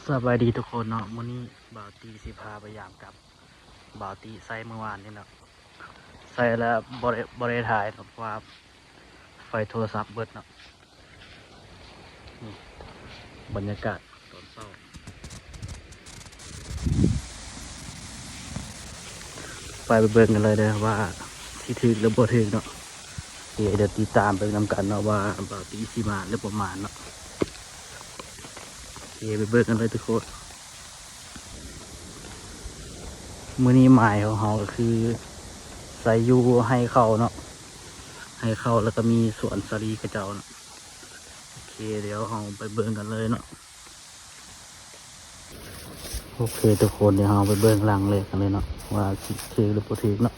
ສະບາຍດີທຸກຄົນເນາະ, ມື້ນີ້ບ່າວຕີຊິພາໄປຢາມກັບ ບ່າວຕີໃສ່ມື້ວານນີ້ເນາະ, ໃສ່ແລ້ວບໍ່ໄດ້ ບໍ່ໄດ້ຖ່າຍເນາະ ເພາະວ່າໄຟໂທລະສັບເບິດເນາະ. ນີ້ບັນຍາກາດຕອນເຊົ້າ. ໄປ ໄປເບິ່ງກັນເລີຍເດີວ່າຊິຖືກຫຼືບໍ່ຖືກເນາະ. ໂອເຄ ດຽວຕິດຕາມເບິ່ງນຳກັນເນາະວ່າບ່າວຕີຊິໝານຫຼືບໍ່ໝານເນາະ. ໂອເຄ ໄປເບິ່ງກັນເລີຍທຸກຄົນ. ມື້ນີ້ໝາຍຂອງເຮົາກໍຄືໃສ່ຢູ່ໄຮ່ເຂົ້າເນາະ, ໄຮ່ເຂົ້າ ແລ້ວກໍມີສວນສາລີເຂົາເຈົ້າເນາະ. ໂອເຄ ດຽວເຮົາໄປເບິ່ງກັນເລີຍເນາະ. ໂອເຄທຸກຄົນ ດຽວເຮົາໄປເບິ່ງຫຼັງແລກກັນເລີຍເນາະ ວ່າຊິຖືກຫຼືບໍ່ຖືກເນາະ.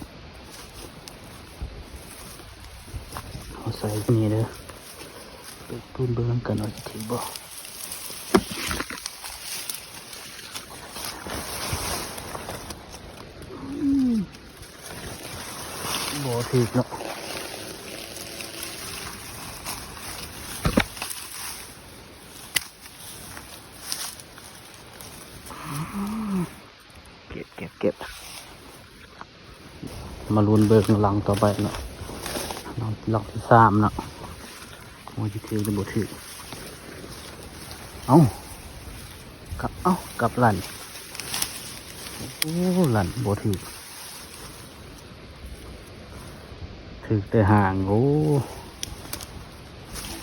ເຮົາໃສ່ນີ້ເດີ ໄປລຸ້ນເບິ່ງນຳກັນວ່າຊິຖືກບໍ່. ບໍ່ຖືກເນາະ. ເກັບ ເກັບ ເກັບ. ມາລຸ້ນເບິ່ງຫຼັງຕໍ່ໄປເນາະ, ຫຼັງ ຫຼັງທີສາມເນາະ ວ່າຊິຖືກຫຼືບໍ່ຖືກ. ເອົ້າ ກັບ ເອົ້າ ກັບຫຼັ້ນ. ໂອ້ ຫຼັ້ນ ບໍ່ຖືກ, ຖືກແຕ່ຫາງ. ໂອ້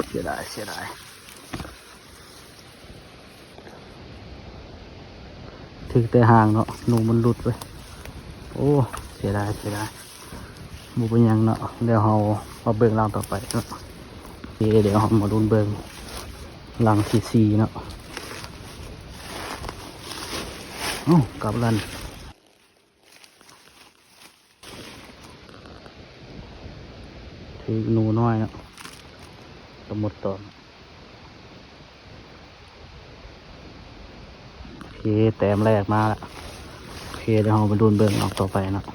ເສຍດາຍ ເສຍດາຍ. ຖືກແຕ່ຫາງເນາະ, ໜູມັນຫຼຸດເວີຍ. ໂອ້ ເສຍດາຍ ເສຍດາຍ. ບໍ່ເປັນຫຍັງເນາະ, ດຽວເຮົາມາເບິ່ງຫຼັງຕໍ່ໄປເນາະ. ໂອເຄ ດຽວເຮົາມາລຸ້ນເບິ່ງຫຼັງທີສີ່ເນາະ. ເອົ້າ ກັບຫຼັ້ນ. ຖືກໜູນ້ອຍເນາະ ຕະໝົດຕອມ. ໂອເຄ ແຕ້ມແລກມາລະ. ໂອເຄ ດຽວເຮົາໄປລຸ້ນເບິ່ງຫຼັງຕໍ່ໄປເນາະ. ໂ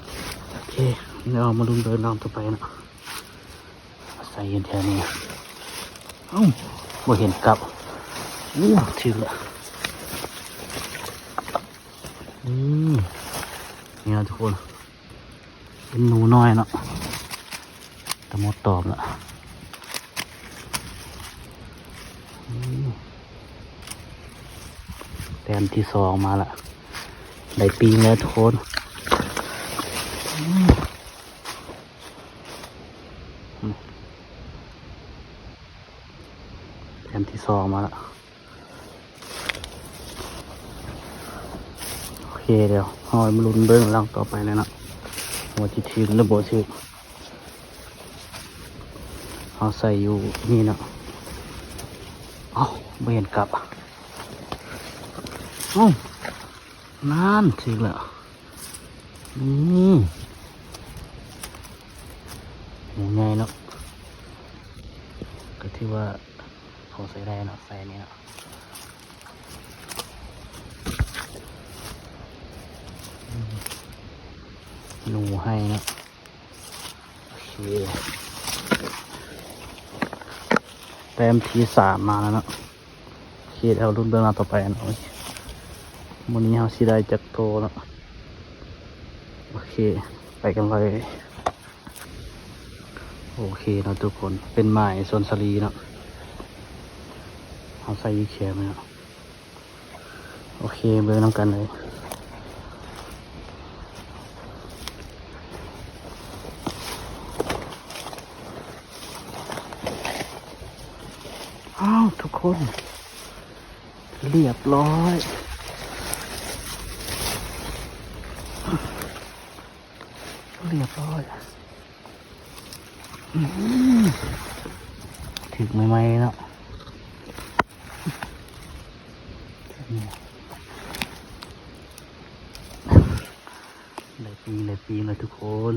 ອເຄ ດຽວເຮົາມາລຸ້ນເບິ່ງຫຼັງຕໍ່ໄປເນາະ. ໃສ່ຢູ່ແຖວນີ້. ເອົ້າ ບໍ່ເຫັນກັບ. ໂອ້ ຖືກລະ. ອືມ ນີ້ເນາະທຸກຄົນ ເປັນໜູນ້ອຍເນາະ ຕະໝົດຕອມລະ. ອືມ ແຕ້ມທີສອງມາລະ ໄດ້ປີ້ງແລ້ວທຸກຄົນ. ອືມ ແຕ້ມທີສອງມາລະ. ໂອເຄ ດຽວເຮົາມາລຸ້ນເບິ່ງຫຼັງຕໍ່ໄປເລີຍເນາະ ວ່າຊິຖືກຫຼືບໍ່ຖືກ. ເຮົາໃສ່ຢູ່ນີ້ເນາະ. ເອົ້າ ບໍ່ເຫັນກັບ. ເອົ້າ ນັ້ນ ຖືກແລ້ວ. ນີ້ ໜູໃຫຍ່ເນາະ ກໍຖືວ່າພໍໃຊ້ໄດ້ເນາະ ໃສ່ອັນນີ້ເນາະ. ໜູໄຮ່ເນາະ. ໂອເຄ ແຕ້ມທີສາມມາແລ້ວເນາະ. ໂອເຄ ດຽວລຸ້ນເບິ່ງໜ້າຕໍ່ໄປເນາະ ມື້ນີ້ເຮົາຊິໄດ້ຈັກໂຕເນາະ. ໂອເຄ ໄປກັນເລີຍ. ໂອເຄເນາະທຸກຄົນ ເປັນໝາຍສວນສາລີເນາະ ເຮົາໃສ່ຢູ່ແຄມເນາະ. ໂອເຄ ເບິ່ງນຳກັນເລີຍ. ອ້າວ ທຸກຄົນ ລຽບຮ້ອຍ ລຽບຮ້ອຍ. ອືມ ຖືກໃໝ່ໆເນາະ. ໄດ້ປີ້ງ ໄດ້ປີ້ງແລ້ວທຸກຄົນ.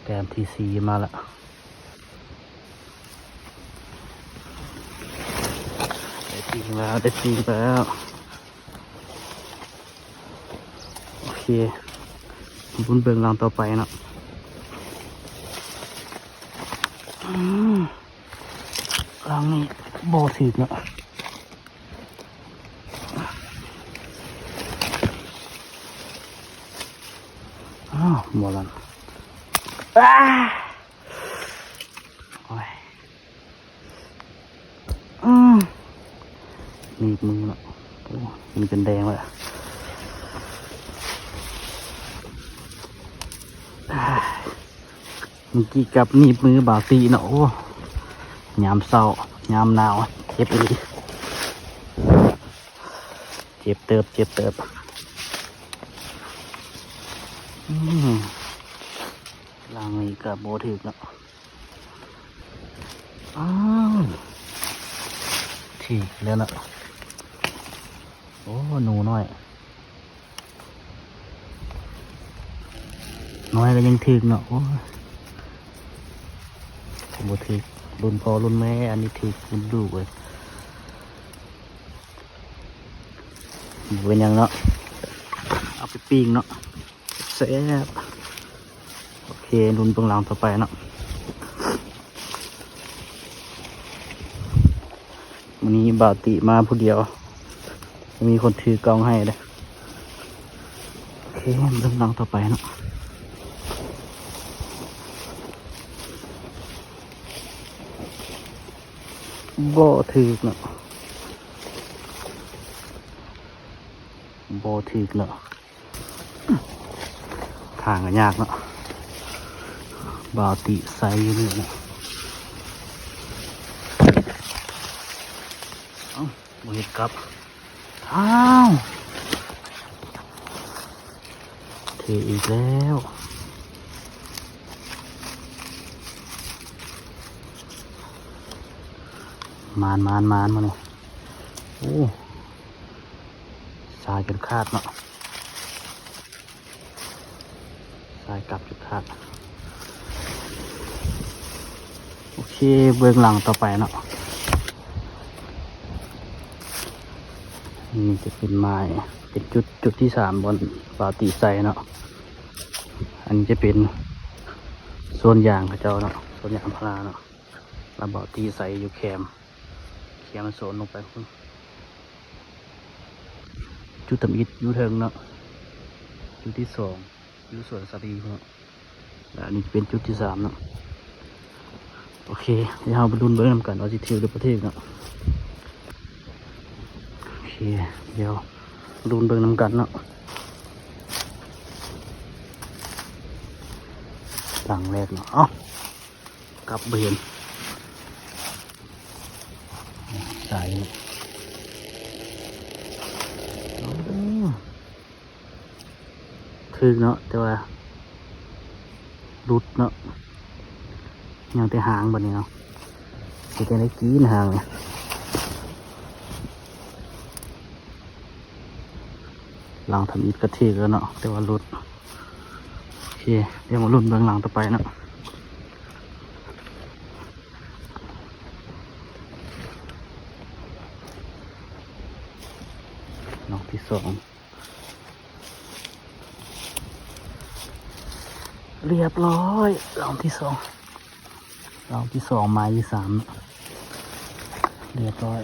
ແຕ້ມທີສີ່ມາລະ. ໄດ້ປີ້ງແລ້ວ ໄດ້ປີ້ງແລ້ວ. ໂອເຄ ລຸ້ນເບິ່ງຫຼັງຕໍ່ໄປເນາະ. ອືມ ຫຼັງນີ້ບໍ່ຖືກເນາະ. ອ້າວ ບໍ່ລັນ ອ້າ ໂອ້ຍ ອືມ ໜີບມືເນາະ ໂອ້ ມືຈົນແດງແລ້ວ ມື້ກີ້ກັບໜີບມືບ່າວຕິເນາະ ໂອ້ ຍາມເຊົ້າ ຍາມໜາວ ເຈັບອີ່ຫຼີ ເຈັບເຕີບ ເຈັບເຕີບ ອືມ ຫຼັງນີ້ກໍບໍ່ຖືກເນາະ ອ້າວ ຖືກແລ້ວເນາະ ໂອ້ ໜູນ້ອຍ ນ້ອຍກໍຍັງຖືກເນາະ ໂອ້ຍ ບໍ່ຖືກ ລຸ້ນພໍ່ລຸ້ນແມ່ ອັນນີ້ຖືກລຸ້ນລູກເວີຍ ບໍ່ເປັນຫຍັງເນາະ ເອົາໄປປີ້ງເນາະ ແຊບ ໂອເຄ ລຸ້ນເບິ່ງຫຼັງຕໍ່ໄປເນາະ ມື້ນີ້ບ່າວຕິມາຜູ້ດຽວ ບໍ່ມີຄົນຖືກ້ອງໃຫ້ເດ້ ໂອເຄ ເບິ່ງຫຼັງຕໍ່ໄປເນາະ ບໍ່ຖືກເນາະ ບໍ່ຖືກເນາະ ທາງກໍຍາກເນາະ ບ່າວຕິໃສ່ຢູ່ນີ້ເນາະ ເອົ້າ ບໍ່ເຮັດກັບ ອ້າວ ຖືກອີກແລ້ວ ໝານໆໆ ມື້ນີ້ ໂອ້ ສາຍຈົນຂາດເນາະ ສາຍກັບຈຸດຂາດ ໂອເຄ ເບິ່ງຫຼັງຕໍ່ໄປເນາະ ນີ້ຈະເປັນໄມ້ ເປັນຈຸດ ຈຸດທີສາມ ບ່ອນບ່າວຕິໃສ່ເນາະ ອັນນີ້ຈະເປັນສວນຢາງເຂົາເຈົ້າເນາະ ສວນຢາງພາລາເນາະ ແລ້ວບ່າວຕິໃສ່ຢູ່ແຄມ ແຄມໂຊນລົງໄປພຸ້ນ ຈຸດທຳອິດຢູ່ເທິງເນາະ ຈຸດທີສອງ ຢູ່ສວນສາລີເນາະ ແລະ ອັນນີ້ເປັນຈຸດທີສາມເນາະ ໂອເຄ ດຽວເຮົາໄປລຸ້ນເບິ່ງນຳກັນວ່າຊິຖືກຫຼືບໍ່ຖືກເນາະ ໂອເຄ ດຽວລຸ້ນເບິ່ງນຳກັນເນາະ ຫຼັງແລກເນາະ ເອົ້າ ກັບບໍ່ເຫັນ ສາຍ ໂອ້ ຖືກເນາະ ແຕ່ວ່າຫຼຸດເນາະ ຍັງແຕ່ຫາງບັດນີ້ເນາະ ເຮັດຈັ່ງໃດກິນຫາງນີ້ ຫຼັງທຳອິດກໍຖືກແລ້ວເນາະ ແຕ່ວ່າຫຼຸດ ໂອເຄ ດຽວມາລຸ້ນເບິ່ງຫຼັງຕໍ່ໄປເນາະ ຫຼັງທີສອງ ລຽບຮ້ອຍ ຫຼັງທີສອງ ຫຼັງທີສອງ ໄມ້ທີສາມ ລຽບຮ້ອຍ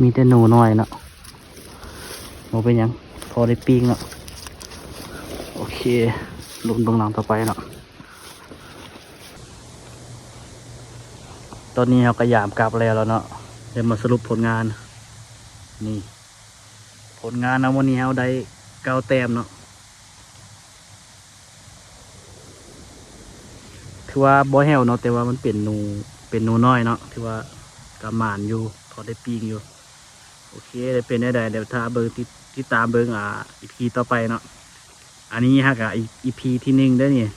ມີແຕ່ໜູນ້ອຍເນາະ ບໍ່ເປັນຫຍັງ ພໍໄດ້ປີ້ງເນາະ ໂອເຄ ລຸ້ນເບິ່ງຫຼັງຕໍ່ໄປເນາະ ຕອນນີ້ເຮົາກໍຢາມກັບແລ້ວແລ້ວເນາະ ດຽວມາສະຫຼຸບຜົນງານ ນີ້ ຜົນງານເຮົາມື້ນີ້ເຮົາໄດ້ເກົ້າແຕ້ມເນາະ ຖືວ່າບໍ່ແຫ້ວເນາະ ແຕ່ວ່າມັນເປັນໜູ ເປັນໜູນ້ອຍເນາະ ຖືວ່າກໍໝານຢູ່ ພໍໄດ້ປີ້ງຢູ່ ໂອເຄ ແລ້ວເປັນແນວໃດ ດຽວຖ້າເບິ່ງ ຕິດ ຕິດຕາມເບິ່ງ ອ່າ ອີພີຕໍ່ໄປເນາະ ອັນນີ້ຫາກະອີພີທີໜຶ່ງເດີ້ນີ້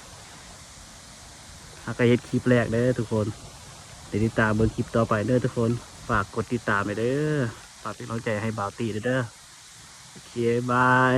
ຫາກະເຮັດຄລິບແລກເດີ້ທຸກຄົນ ດຽວຕິດຕາມເບິ່ງຄລິບຕໍ່ໄປເດີ້ທຸກຄົນ ຝາກກົດຕິດຕາມໄວ້ເດີ້ ຝາກເປັນກຳລັງໃຈໃຫ້ບ່າວຕິເດີ້ ໂອເຄ ບາຍ.